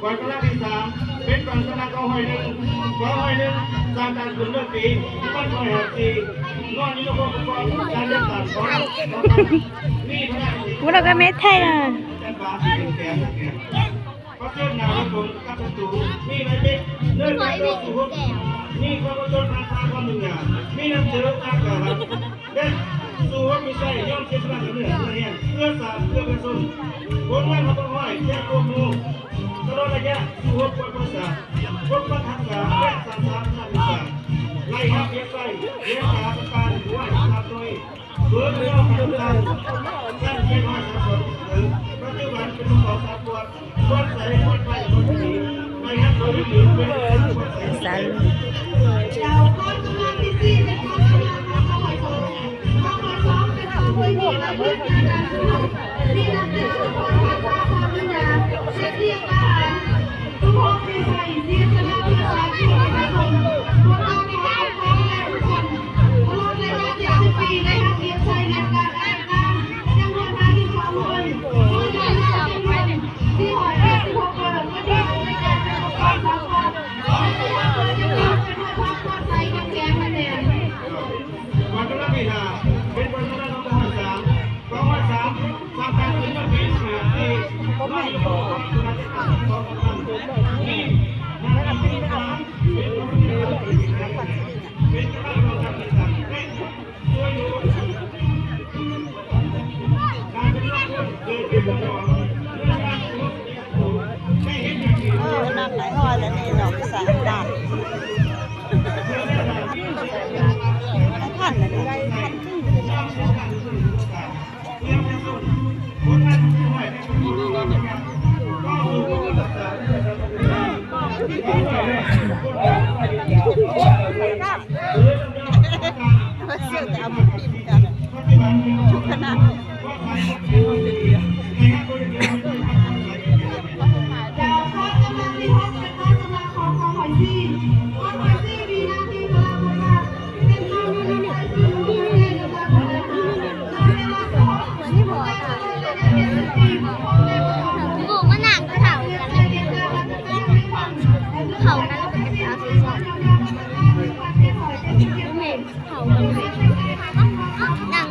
Đoàn công tác thứ tám, bếp đoàn công tác câu hỏi đừng, câu hỏi đừng, sao ta cứ nước tí, bắt hỏi hạt gì, ngon như lúc con con, ta nhất là có, có, có, Kuv rau koj me thaij na. Có trước nào nó cũng cắt cái tủ, mi nói bếp, nơi bếp đâu tủ hút, mi có có chốt pha pha con đừng nhà, mi năm chớ ta cả lắm. Dej, su huab peb saib yog tsis xav lwm tus thiab, ua xav ua peb xav. Vov naj hov peb hoj thiab ua mus, sawv daws lawm yam su huab peb peb xav, huab peb xav xav, peb xav xav xav peb xav. Lais hab piav saib, piav xav xav xav xav xav, vov noj hab xav xav, xav peb hoj xav xav xav, peb twb vam peb xav xav xav peb. Xav lub. Chào con, con mang cái gì để con mang cho con hỏi số. Con hỏi số, con hỏi số, con hỏi số. Đi làm việc cho con, con hỏi số, con hỏi số. Sẽ riêng ba tháng. Trung Quốc thì phải riêng cho con, con hỏi số, con hỏi số. Một con có hai con, con hỏi số. Một con là ba triệu, thì phải là hai triệu, phải là ba tháng. Trong một tháng thì sáu mươi. Mỗi tháng là hai mươi. Ơ, năm nay ho lawv ne los xav dam. Thaj lawv ne, thaj txwj. Gu mab nam thaum, thaum na, thaum na.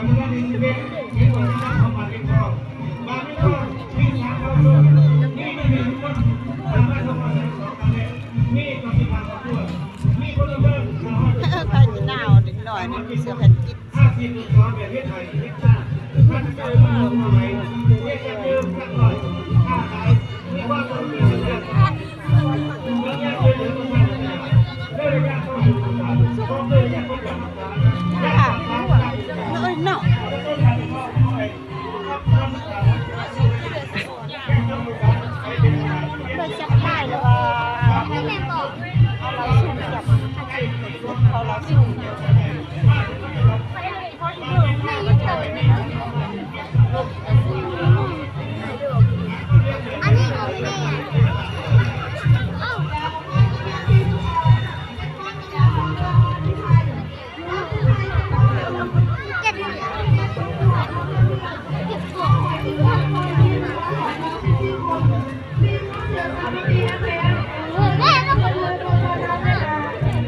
Phaj nyiaj naj o, lwm loj nws xwb hais kib.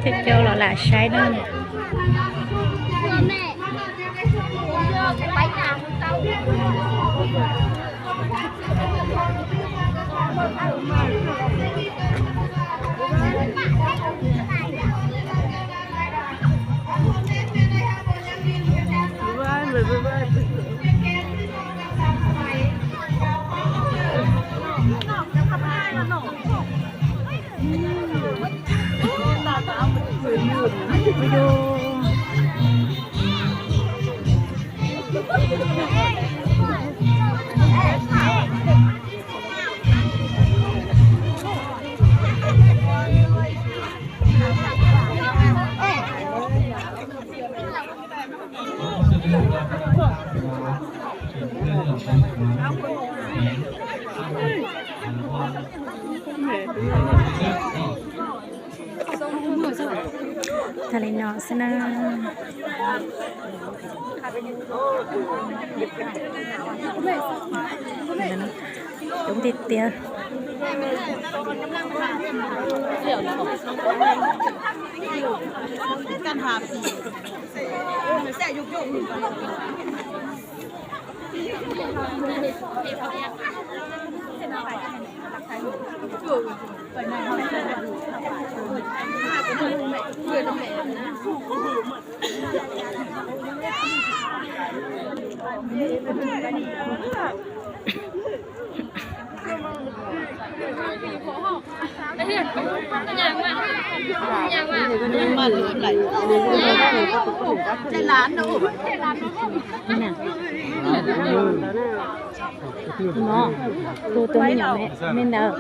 Cov cau los lam saib na. Tag li no xwb na. Coob tiag tiag. No, tus, tus me nyuam me ntawd.